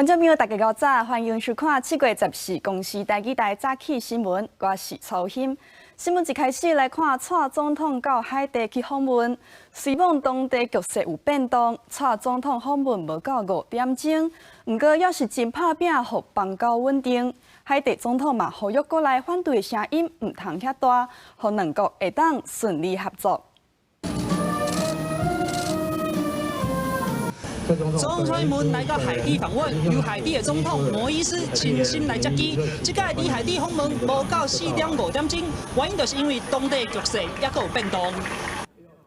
觀眾朋友，大家午早，歡迎收看7月14公視台語台早起新聞，我是曹欣。新聞一開始來看，蔡總統到海地去訪問，雖罔當地局勢有變動，蔡總統訪問無到5點鐘，毋過猶是真拍拚，予邦交穩定。海地總統嘛呼籲國內反對聲音毋通遐大，予兩國會當順利合作。總統蔡英文來到海地訪問，由海地的總統摩伊斯親身來接機。這擺佇海地訪問無到4點5點鐘，原因就是因為當地局勢猶閣有變動。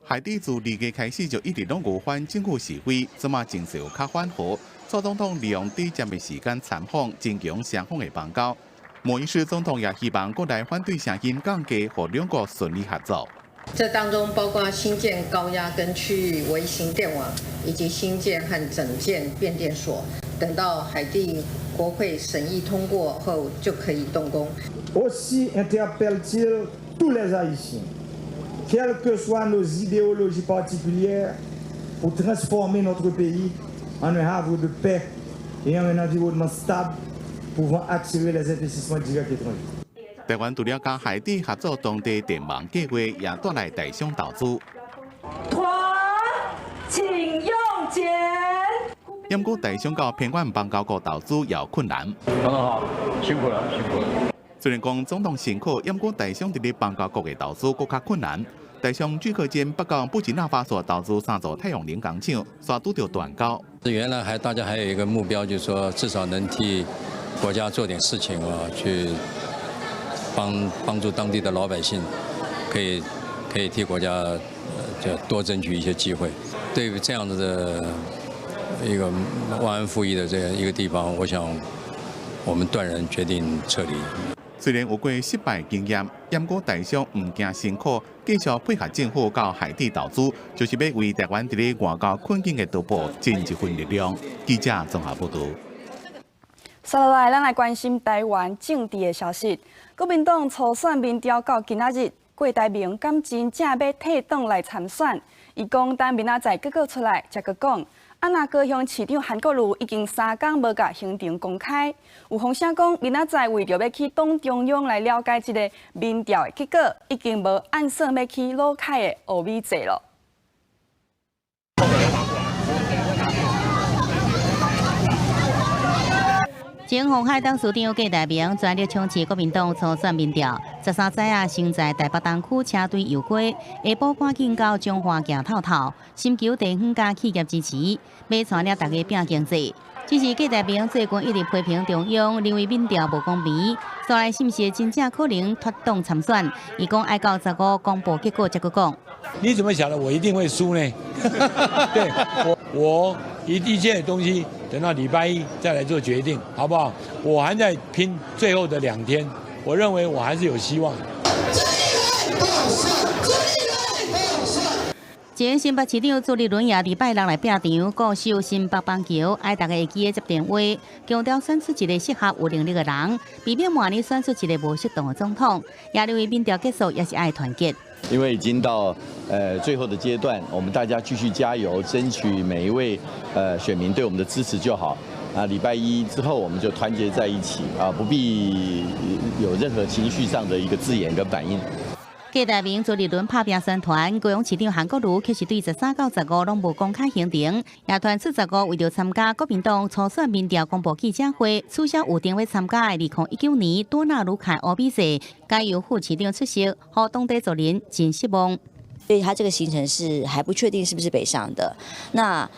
海地自2月開始就一直攏有反政府示威，這馬情勢有較緩和。蔡總統利用短暫的時間參訪，增強雙方的邦交。摩伊斯總統也希望國內反對聲音降低，予兩國順利合作。這當中包括新建高壓跟區域微型電網，以及新建和整建變電所。等到海地國會審議通過後，就可以動工。 Aussi interpelle-t-il tous les Haïtiens, quelles que soient nos idéologies particulières, pour transformer notre pays en un havre de paix et en un environnement stable pouvant attirer les investissements directs étrangers. 台灣除了佮海地合作當地電網計劃，也帶來台商投資。團，請用剪。毋過台商到偏遠邦交國投資有困難。總統好，辛苦了，辛苦了。雖然講總統辛苦，毋過台商佇咧邦交國的投資閣較困難。台商朱克堅北到布吉納法索投資三座太陽能工廠，煞拄著斷交。原來還大家還有一個目標，就是說至少能替國家做點事情啊，去幫助當地的老百姓，可以替國家就多爭取一些機會。對於這樣子的一個忘恩負義的這樣一個地方，我想我們斷然決定撤離。雖然有過失敗經驗，毋過台商毋驚辛苦，繼續配合政府到海地投資，就是欲為台灣佇咧外交困境的突破盡一份力量。記者綜合報道。接落來，咱來關心台灣政治的消息。國民黨初選民調到今仔日，郭台銘敢真正欲退黨來參選？伊講等明仔載結果出來，才閣講。啊，若高雄市長韓國瑜已經3工無共行程公開，有風聲講明仔載為著欲去黨中央來了解這个民調的結果，已經無按算欲去魯凱的烏米祭囉。前鴻海董事長郭台銘全力衝刺國民黨初選民調，13早啊，先在台北東區車隊遊街，下晡趕緊到彰化行透透，尋求地方佮企業支持，欲帶領大家拚經濟。只是郭台銘最近一直批評中央，認為民調無公平，煞來是毋是真正可能脫黨參選？伊講愛到15公布結果才閣講。你怎麼曉得我一定會輸呢？對，我一切的東西等到禮拜一再來做決定，好不好？我還在拼最後的2天，我認為我還是有希望。前新北市長朱立倫也禮拜六來拚場，固守新北邦橋，愛大家會記得接電話，強調選出一个適合有能力的人，避免明年選出一个無適當的總統。也認為民調結束也是愛團結。因為已經到最後的階段，我們大家繼續加油，爭取每一位選民對我們的支持就好。啊，禮拜一之後我們就團結在一起啊，不必有任何情緒上的一個字眼跟反應。郭台銘、朱立倫拍拚宣傳，高雄市長韓國瑜卻是對13到15攏無公開行程，也傳出十五為著參加國民黨初選民調公布記者會，取消預定欲參加的2019年多納魯凱烏米祭，改由副市長出席，予當地族人真失望。所以他這個行程是還不確定是不是北上的，那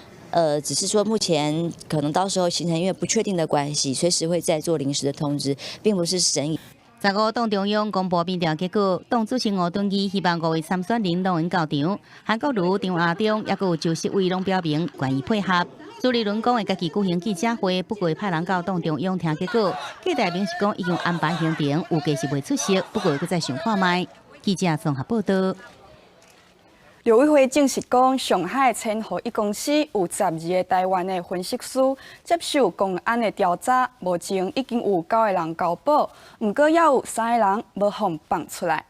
只是說目前可能到時候行程因為不確定的關係，隨時會再做臨時的通知，並不是審議。15黨中央公布民調結果，黨主席吳敦義希望五位參選人攏會到場，韓國瑜、張亞中，抑閣有周錫瑋攏表明願意配合。朱立倫講會家己舉行記者會，不過派人到黨中央聽結果。郭台銘是講已經安排行程，預計是袂出席，不過閣再想看覓。記者綜合報道。陸委會證實講，上海千和一公司有12個台灣的分析師接受公安的調查，目前已經有九個人交保，毋過猶有三個人無予放出來。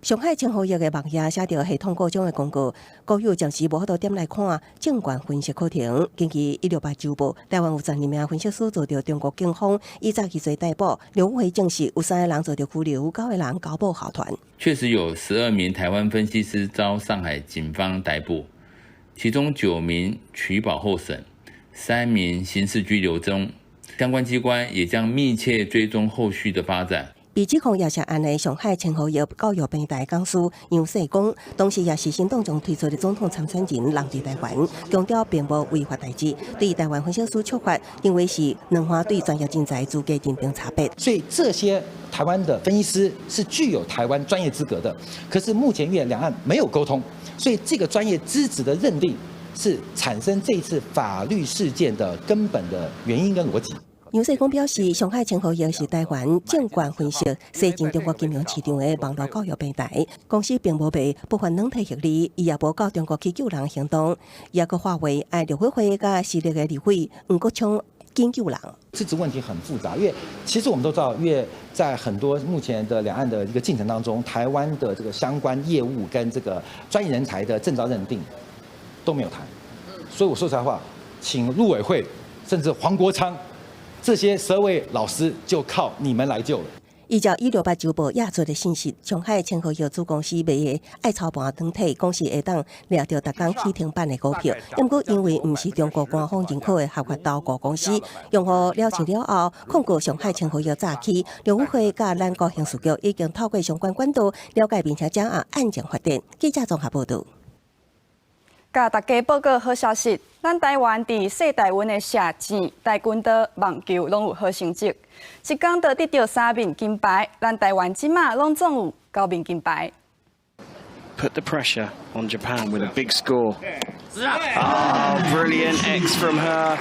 上海千和業的網頁寫著系統故障的廣告，股友暫時無法度點來看證券分析課程。根據168週報，台灣有12名分析師遭著中國警方以詐欺罪逮捕，陸委會證實有三個人遭著拘留，九個人交保候傳。確實有12名台灣分析師遭上海警方逮捕，其中9名取保候審，3名刑事拘留中。相關機關也將密切追蹤後續的發展。被指控葉涉案的上海千和業教育平台講師楊世光，當時也是行動中推出的總統參選人人佇台灣，強調並無違法代誌。對台灣分析師觸發，認為是兩岸對專業人才資格認定差別。所以這些台灣的分析師是具有台灣專業資格的，可是目前因為兩岸沒有溝通，所以這個專業資質的認定是產生這次法律事件的根本的原因跟邏輯。楊世光表示，上海千和業是台灣證券分析西進中國金融市場的網路教育平台，公司並無賣部分軟體獲利，伊也無到中國去救人行動，也閣話話愛陸委會佮時力的立委黃國昌緊救人。資質問題很複雜，因為其實我們都知道，因為在很多目前的兩岸的一個進程當中，台灣的這個相關業務跟這個專業人才的證照認定都沒有談，所以我說實在話，請陸委會甚至黃國昌。這些12位老師就靠你們來救了。依照168週報亞做的信息，上海千和業子公司賣的愛操盤軟體，講是會當掠著逐工起停板的股票，毋過因為毋是中國官方認可的合法投顧公司，用戶了錢了後，控告上海千和業詐欺，陸委會佮咱國刑事局已經透過相關管道了解，並且將案案情發展。記者綜合報導。佮大家報告好消息，咱台灣佇世大運的射箭、跆拳道、網球攏有好成績，一工就得著三面金牌。咱台灣這馬攏總有九面金牌。 Put the pressure on Japan with a big score. Oh, brilliant X from her.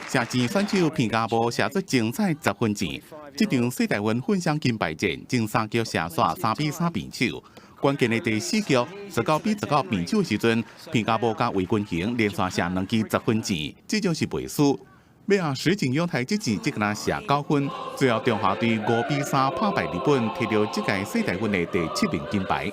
射箭選手彭家波射出精彩10分箭，這場世大運混雙金牌戰，前三局射煞3比3平手。關鍵的第四局19比19平手時陣，彭家波佮韋君行連續射兩支十分箭，這就是袂輸。尾仔石井陽太這箭只敢射9分，最後中華隊5比3拍敗日本，摕著這屆世大運的第七面金牌。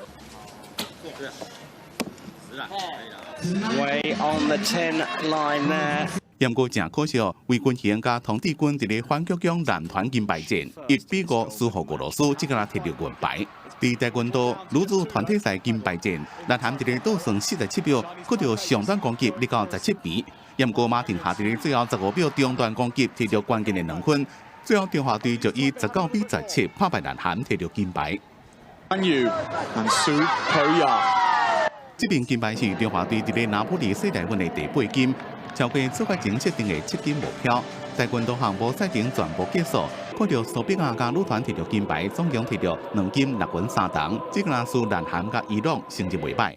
Way on the 10 line there. 不過誠可惜，韋君行佮童志軍佇咧反曲弓男團金牌戰，1比5輸予俄羅斯，只敢摕著銀牌。佇跆拳道女子團體賽金牌戰，南韓佇咧倒算47秒，閣著上段攻擊入到17比。毋過馬廷霞佇咧最後15秒中段攻擊，摕著關鍵的2分，最後中華隊就以19比17拍敗南韓，摕著金牌。 And Su Koya。這面金牌是中華隊佇咧拿坡里世大運的第八金，超過出發前設定的7金目標。跆拳道項目賽程全部結束，看著蘇碧亞佮女團摕著金牌，總共摕著2金6銀3銅，只敢輸南韓佮伊朗，成績袂䆀。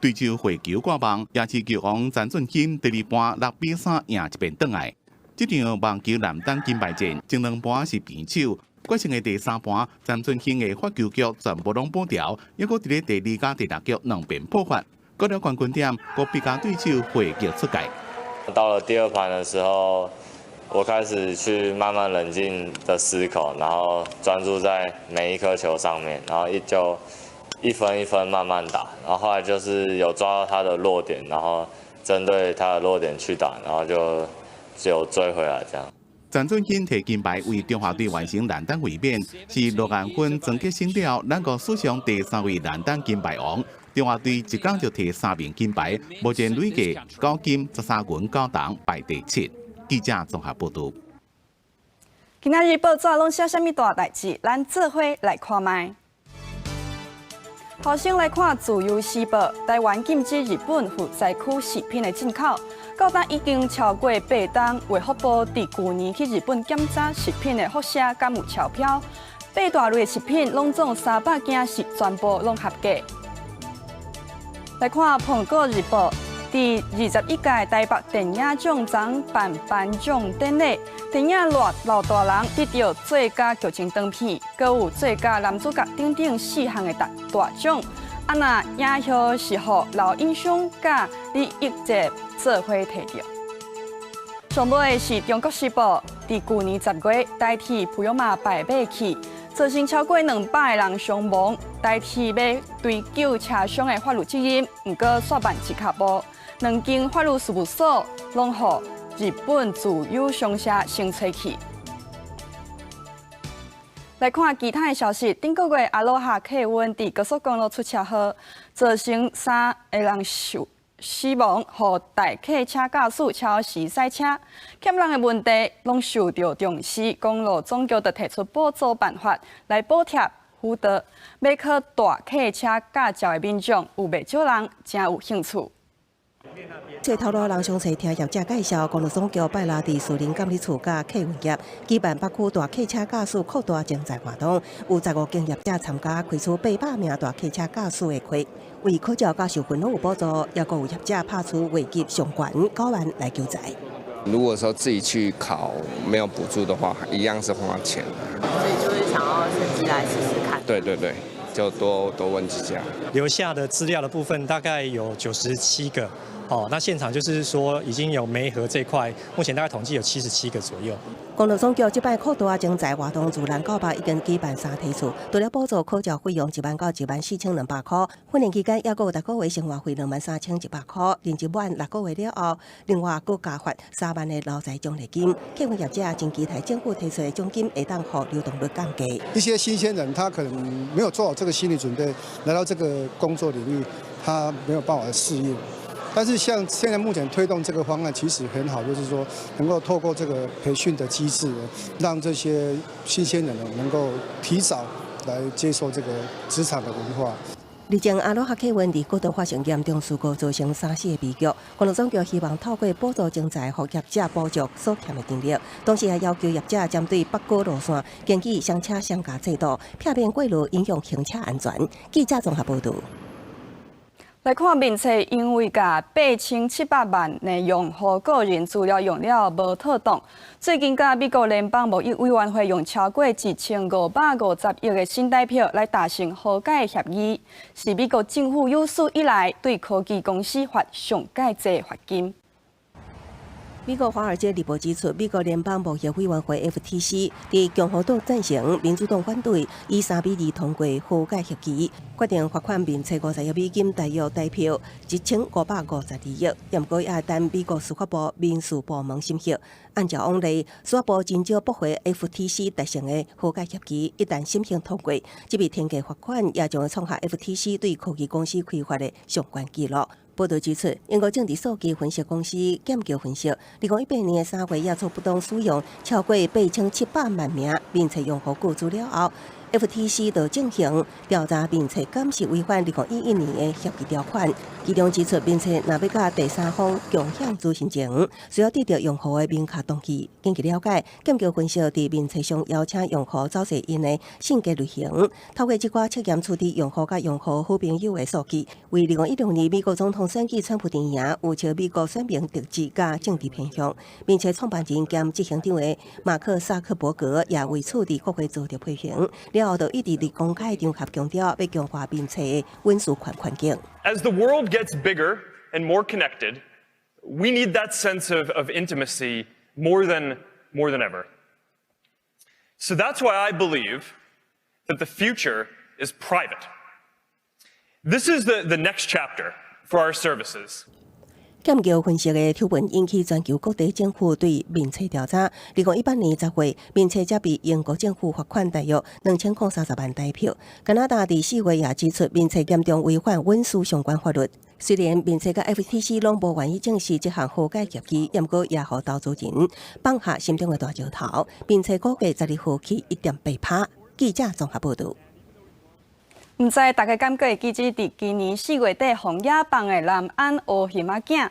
對手火球掛網，也是球王詹俊興第二盤6比3贏一遍轉來。這場網球男單金牌戰，前兩盤是平手，決勝的第三盤，詹俊興的發球局全部攏保牢，猶閣佇咧第二佮第六局兩邊破發，過了冠軍點，閣比佮對手回擊出界。到了第二盤的時候，我開始去慢慢冷靜的思考，然後專注在每一顆球上面，然後就一分一分慢慢打，然後後來就是有抓到他的弱點，然後針對他的弱點去打，然後就有追回來這樣。詹俊興提金牌為中華隊完成男單衛冕，是羅顏芬、曾潔勝了後，咱國史上第三位男單金牌王。中華隊一工就提三面金牌，目前累計9金13銀9銅，排第七。記者綜合報導。今仔日報紙攏寫啥物大代誌？咱做伙來看覓。頭先來看《自由時報》，台灣禁止日本受災區食品的進口，到今已經超過8冬。衛福部佇舊年去日本檢查食品的輻射敢有超標？八大類的食品攏總300件是全部攏合格。來看《蘋果日報》，佇21屆台北電影獎昨辦頒獎典禮，電影《老大人》得著最佳劇情長片，閣有最佳男主角等等四項的大大獎。啊，若影后是予劉英雙佮李易哲做伙提著。上尾是《中國時報》，佇舊年10月台鐵普悠瑪敗馬去，造成超過200个人傷亡。台鐵欲追究車廂的法律責任，毋過煞慢一跤步。兩間法律事務所攏予日本自由商社先揣去。來看其他的消息，頂個月阿羅哈客運佇高速公路出車禍，造成三个人受死亡，予大客車駕駛超時駛車，欠人的問題攏受著重視。公路總局就提出補助辦法來補貼輔導，欲考大客車駕照的民眾有袂少人誠有興趣。揣頭路人詳細聽業者介紹，公路總局拜六佇樹林監理處佮客運業舉辦北區大客車駕駛擴大徵才活動，有15間業者參加，開出800名大客車駕駛的缺，為考照佮受訓攏有補助，抑閣有業者拍出月給上懸9萬來求才。如果說自己去考沒有補助的話，一樣是花錢。所以就是想要趁機來試試看。對對對，就多多問幾家。留下的資料的部分大概有97個。哦，那現場就是說已經有媒合這塊，目前大概統計有77個左右。公路總局這擺擴大徵才活動，自南到北已經舉辦三梯次，除了補助考照費用1萬到14,200塊，訓練期間抑閣有逐個月生活費23,100塊，任職滿6個月了後，另外閣加發3萬的留才獎勵金。客運業者真期待政府提出的獎金會當予流動率降低。一些新鮮人，他可能沒有做好這個心理準備，來到這個工作領域，他沒有辦法適應。但是像現在目前推動這個方案，其實很好，就是說能夠透過這個培訓的機制，讓這些新鮮人呢能夠提早來接受這個職場的文化。日前阿羅哈客運佇國道發生嚴重事故，造成三死的悲劇。公路總局希望透過補助徵才，予業者補足所欠的人力，同時也要求業者針對北高路線，根據雙車雙駕制度，避免過路影響行車安全。記者綜合報導。來看面冊，因為共8700萬的用戶個人資料用了無妥當，最近佮美國聯邦貿易委員會用超過1550億的新台票來達成和解協議，是美國政府有史以來對科技公司罰上蓋濟罰金。美國《華爾街日報》指出，美國聯邦貿易委員會 FTC 佇共和黨贊成、民主黨反對，以3比2通過和解協議，決定罰款面冊50億美金，大約台票1552億。毋過也等美國司法部民事部門審核。按照往例，司法部真少駁回 FTC 達成的和解協議，一旦審核通過，這筆天價罰款也將會創下 FTC 對科技公司開罰的上懸紀錄。報導指出，英國政治數據分析公司劍橋分析，2018年3月，亞錯不當使用超過8700萬名面冊用戶個資了後，FTC 就進行調查，面冊敢是違反2011年的協議條款。其中指出，面冊若欲佮第三方共享資訊前，需要得著用戶的明確同意。根據了解，劍橋分析佇面冊上邀請用戶走勢𪜶的性格類型，透過這寡測驗處理用戶佮用戶好朋友的數據。為2016年美國總統選舉，川普陣營有朝美國選民特質佮政治偏向，面冊創辦人兼執行長的馬克薩克伯格也為此佇國會遭著批評。了後，就一直佇公開場合強調欲強化面冊的隱私權環境。 As the world gets bigger and more connected, we need that sense of intimacy more than ever. So that's why I believe that the future is private. This is the next chapter for our services. 劍橋分析的醜聞引起全球各地政府對面冊調查。2018年10月，面冊才被英國政府罰款大約2030萬台票。加拿大佇4月也指出，面冊嚴重違反隱私相關法律。雖然面冊佮 FTC 攏無願意正視這項和解協議，毋過也予投資人放下心中的大石頭。面冊股價12號起1.8%。記者綜合報導。毋知大家敢閣會記得，佇今年4月底予野放的南安烏熊仔囝，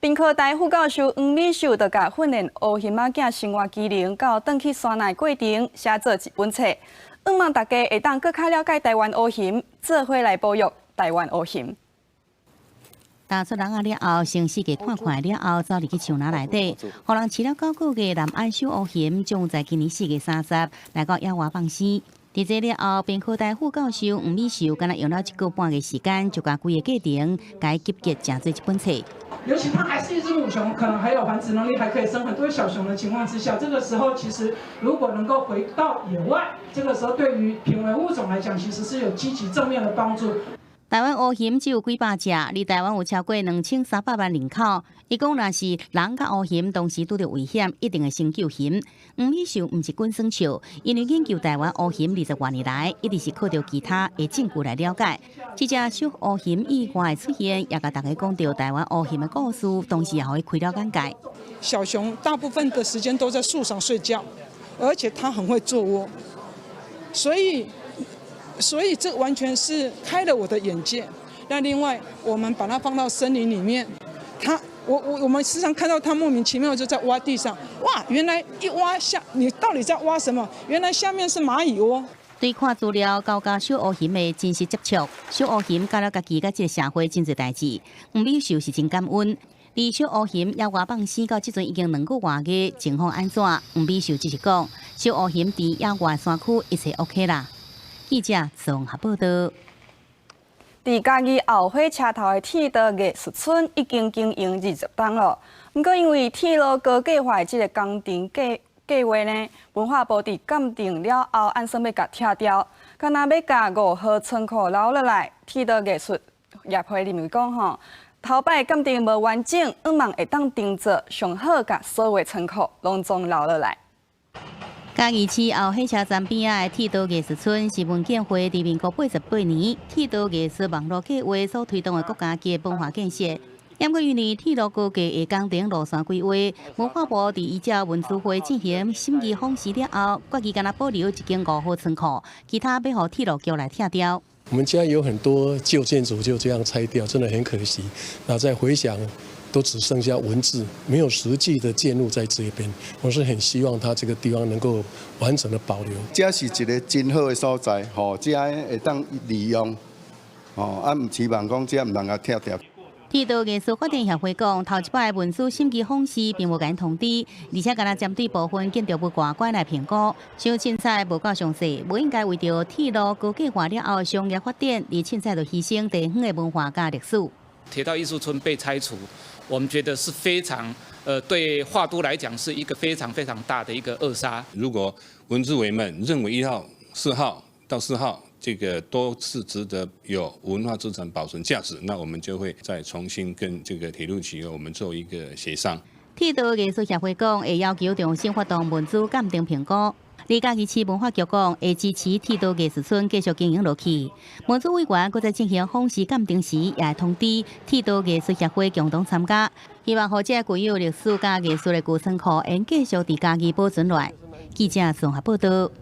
屏科大副教授黃美秀就共訓練烏熊仔囝生活機能到轉去山內過程寫做一本冊，向望大家會當閣較了解台灣烏熊，做伙來保育台灣烏熊。踏出籠仔了後，先四界看看了後，走入去樹林內底，予人飼了九個月南安小烏熊，將在今年4月30來到野外放生。佇這了後，邊科大副教授吳美秀，敢若用了一個半月時間，就共規个過程共集結成做這本冊。尤其它還是一隻母熊，可能還有繁殖能力，還可以生很多小熊的情況之下，這個時候其實如果能夠回到野外，這個時候對於瀕危物種來講，其實是有積極正面的幫助。台灣烏熊只有幾百隻，而台灣有超過2300萬人口。伊講，若是人佮烏熊同時拄著危險，一定會先救熊。吳美秀毋是滾耍笑，因為研究台灣烏熊20多年來，一直是靠著其他的證據來了解。這隻小烏熊意外出現，也共大家講著台灣烏熊的故事，同時也予伊開了眼界。小熊大部分的時間都在樹上睡覺，而且它很會做窩，所以這完全是開了我的眼界。那另外，我們把它放到森林裡面，它，我們時常看到它莫名其妙就在挖地上，哇！原來一挖下，你到底在挖什麼？原來下面是螞蟻窩。對看資料，到佮小烏熊的真實接觸，小烏熊教了家己佮這个社會真濟代誌。吳美秀是真感恩。佇小烏熊野外放生到這陣已經2個外月，情況按怎？吳美秀只是講，小烏熊佇野外山區一切 OK 啦。記者綜合報道。佇嘉義後火車頭的鐵道藝術村已經經營20冬了。毋過因為鐵路高架化的這个工程計劃呢，文化部佇鑑定了後，按算欲共拆掉，敢若欲共5號倉庫留落來。鐵道藝術協會認為講吼，頭擺鑑定無完整，向望會當重做，上好共所有倉庫攏總留落來。嘉義市後火車站邊仔的鐵道藝術村是文建會佇民國88年鐵道藝術網路計畫所推動的國家級文化建設。毋過因為鐵路高架的工程路線規劃，文化部佇依照文資會進行審議訪視了後，決議干焦保留一間5號倉庫，其他欲予鐵路局來拆掉。我們家有很多舊建築就這樣拆掉，真的很可惜。那再回想，都只剩下文字，沒有實際的建物在這邊。我是很希望它這個地方能夠完整的保留。這是一個真好的所在，吼，這會當利用，吼，啊，毋期望講這毋通共拆掉。鐵道藝術發展協會講，頭一擺文資審議訪視並無共通知，而且干焦針對部分建築物外觀來評估，傷凊彩無夠詳細，無應該為著鐵路高架化了後商業發展而凊彩就犧牲地方的文化佮歷史。鐵道藝術村被拆除，我們覺得是非常，對華都來講是一個非常非常大的一個扼殺。如果文資委們認為1號、4號到4號這個都是值得有文化資產保存價值，那我們就會再重新跟這個鐵路局我們做一個協商。鐵道藝術協會講，會要求重新發動文資鑑定評估。而嘉義市文化局講，會支持鐵道藝術村繼續經營落去。文資委員閣在進行訪視鑑定時，也會通知鐵道藝術協會共同參加，希望予這個具有歷史佮藝術的舊倉庫，會繼續佇嘉義保存落來。記者綜合報道。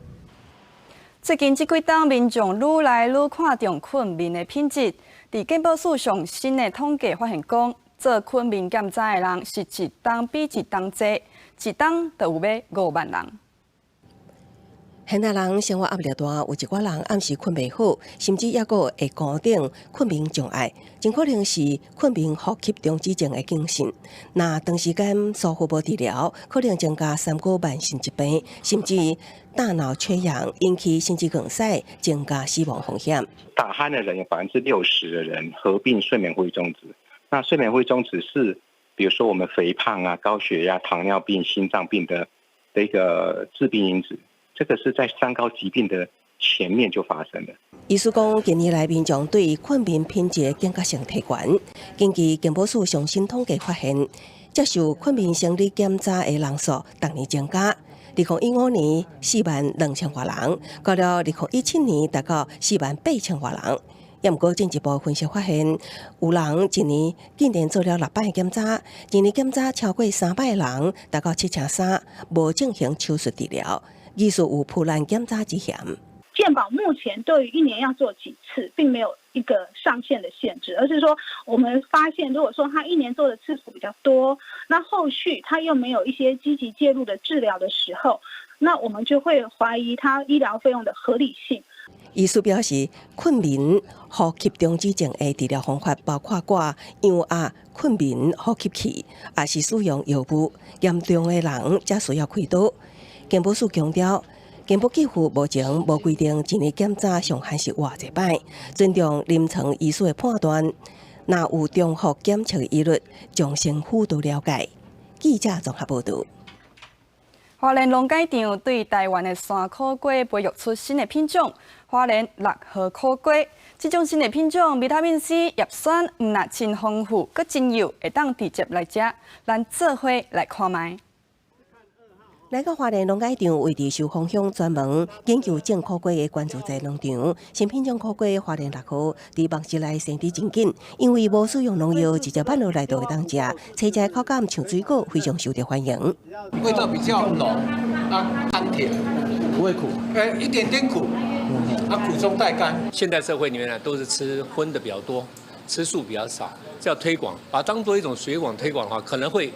最近這幾冬，民眾愈來愈看重睏眠的品質。佇健保署上新的統計發現，講做睏眠檢查的人是一冬比一冬濟，一冬就有欲5萬人。現代人生活壓力大，有一寡人暗時睏袂好，甚至猶閣會高頂睏眠障礙，真可能是睏眠呼吸中止症的警訊。若長時間疏忽無治療，可能增加三高慢性疾病，甚至大腦缺氧，引起心肌梗塞，增加死亡風險。打鼾的人有60%的人合併睡眠呼吸中止。那睡眠呼吸中止是，比如說我們肥胖啊、高血壓、糖尿病、心臟病的一個致病因子。這個是在三高疾病的前面就發生了。醫師講，近年來民眾對睏眠品質的警覺性提懸。根據健保署上新統計發現，接受睏眠生理檢查的人數逐年增加。2015年4萬2千外人，到了2017年達到4萬8千外人。也毋過進一步分析發現，有人一年竟然做了六擺檢查，一年檢查超過三擺的人達到73%，無進行手術治療。疑似有浮濫檢查之嫌。健保目前對於一年要做幾次，並沒有一個上限的限制，而是說我們發現，如果說他一年做的次數比較多，那後續他又沒有一些積極介入的治療的時候，那我們就會懷疑他醫療費用的合理性。醫師表示，睏眠呼吸中止症的治療方法包括掛氧壓睏眠呼吸器，抑是使用藥物。嚴重的人才需要開刀。健保署強調，健保給付目前無規定一年檢查上限是偌濟擺，尊重臨床醫師的判斷。若有重複檢測疑慮，將先輔導了解。記者綜合報導。花蓮農改場對台灣的山苦瓜培育出新的品種——花蓮六號苦瓜。這種新的品種，維他命 C、葉酸毋但真豐富，閣真幼，會當直接來食。咱做伙來看覓。來到花蓮農改場，位佇壽豐鄉專門研究種苦瓜的關注在農場，新品種苦瓜花蓮六號，佇木室內生得真緊，因為無使用農藥，直接挽落來就會當食，切食口感像水果，非常受到歡迎。味道比較濃，啊，甘甜，不會苦，欸，一點點苦，啊，苦中帶甘。現代社會裡面呢，都是吃葷的比較多，吃素比較少，這要推廣，把它當做一種水果推廣的話，可能會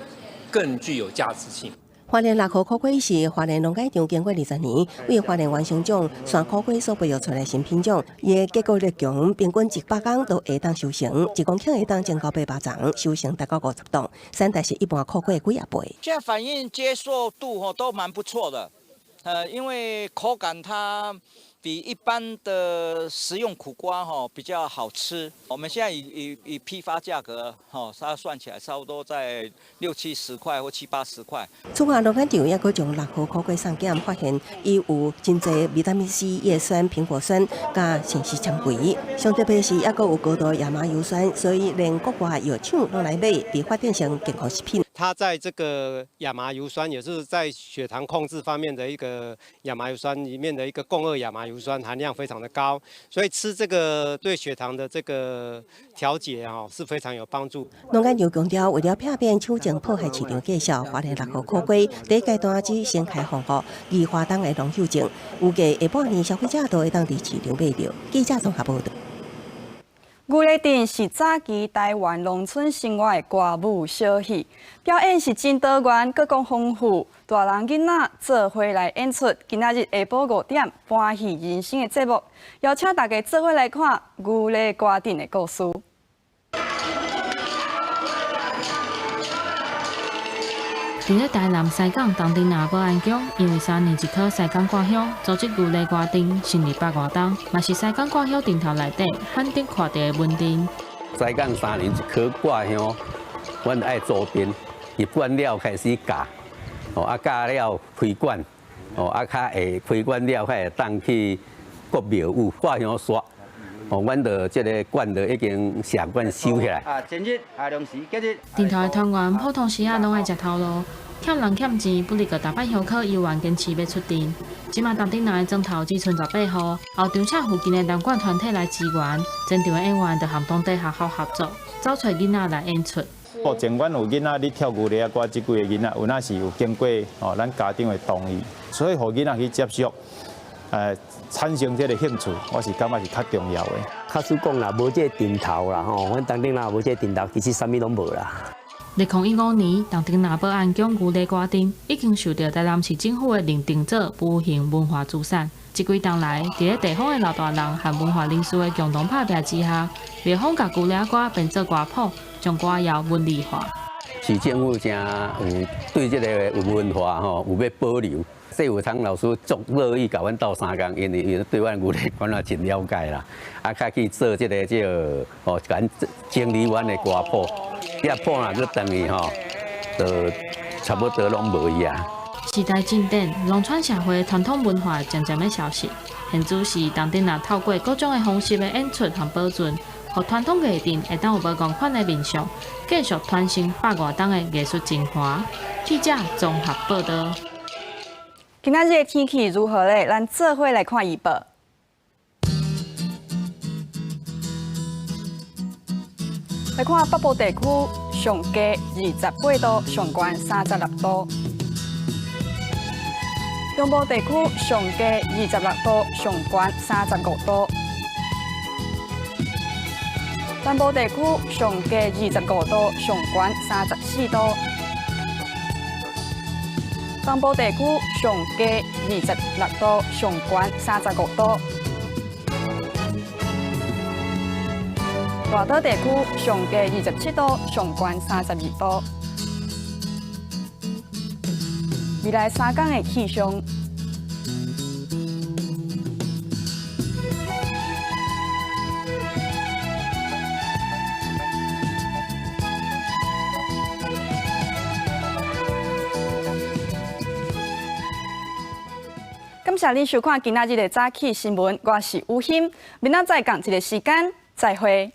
更具有價值性。花蓮六號苦瓜是花蓮農改場經過20年，為花蓮原生種山苦瓜所培育出來新品種，伊的結果力強，平均100工都會當收成，1公頃會當種到800叢，收成達到50噸，產值是一般苦瓜的幾仔倍。現在反應接受度吼都蠻不錯的，因為口感它比一般的食用苦瓜吼比較好吃。我們現在以批發價格吼，它算起來差不多在六七十塊或七八十塊。此外，農改場也閣將六號苦瓜送檢，發現伊有真濟維他命 C、葉酸、蘋果酸佮膳食纖維，上特別是抑閣有高度亞麻油酸，所以連國外藥廠攏來買，被發展成健康食品。它在這個亞麻油酸，也就是在血糖控制方面的一個亞麻油酸裡面的一個共軛亞麻油酸含量非常的高，所以吃這個對血糖的這個調節啊是非常有幫助。農改場強調，為了避免搶種破壞市場價數，花蓮六號苦瓜第一階段只先開放予宜花東的農友種，預計下半年消費者都會當佇市場買著。記者綜合報導。牛犁鎮是早期台灣農村生活的歌舞小戲，表演是真多元，閣講豐富。大人囡仔做伙來演出。今仔日下晡5點，搬戲人生的節目，邀請大家做伙來看牛犁歌陣的故事。佇咧台南西港東鎮仔保安宮，因為三年一考西港掛香，組織牛犁歌陣，成立百外冬，嘛是西港掛香陣頭內底罕得看著的門陣。西港三年一考掛香，阮愛組編，入館了開始教，哦啊教了開館，哦啊較會開館了，較會當去各廟宇掛香煞。哦，阮就這个館就已經社館收起來。啊，前日啊，臨時今日。陣頭的團員普通時仔攏愛食頭路，欠人欠錢，不如閣逐擺休課猶原堅持欲出陣。這馬東鎮仔的莊頭只賰18戶，後場請附近的南管團體來支援，全場的演員就和當地學校合作，走揣囡仔來演出。目前阮有囡仔咧跳牛犁仔歌，這幾個囡仔有哪是有經過哦，咱家長的同意，所以予囡仔去接觸。產生這个興趣，我是感覺是較重要的。假使講啦，無這个陣頭啦吼，阮東鎮仔無這个陣頭，其實啥物攏無啦。2015年，東鎮仔保安宮牛犁歌陣已經受著台南市政府的認定做無形文化資產。這幾冬來，佇咧地方的老大人和文化人士的共同拍拚之下，廟方共牛犁歌編做歌譜，將歌謠文字化。市政府誠有對這个有文化吼，有欲保留。謝有昌老師足樂意共阮鬥相共，因為伊對阮牛犁歌仔真了解啦。啊，較去做這个這个哦，共整理阮的歌譜，這譜若閣轉去吼，就差不多攏無去啊。時代進展，農村社會傳統文化漸漸欲消失。現主時東鎮仔透過各種的方式的演出和保存，予傳統藝陣會當有無仝款的面向，繼續傳承百外冬的藝術精華。記者綜合報導。今仔日的天氣如何咧？咱做伙來看預報。來看北部地區上低28度，上懸36度；中部地區上低26度，上懸35度；南部地區上低25度，上懸34度；東部地區上低26度，上懸35度；大島地區上低27度，上懸32度。未來3工的氣象，感謝您收看今仔日的早起新聞，我是吳欣，明仔載仝一个時間再會。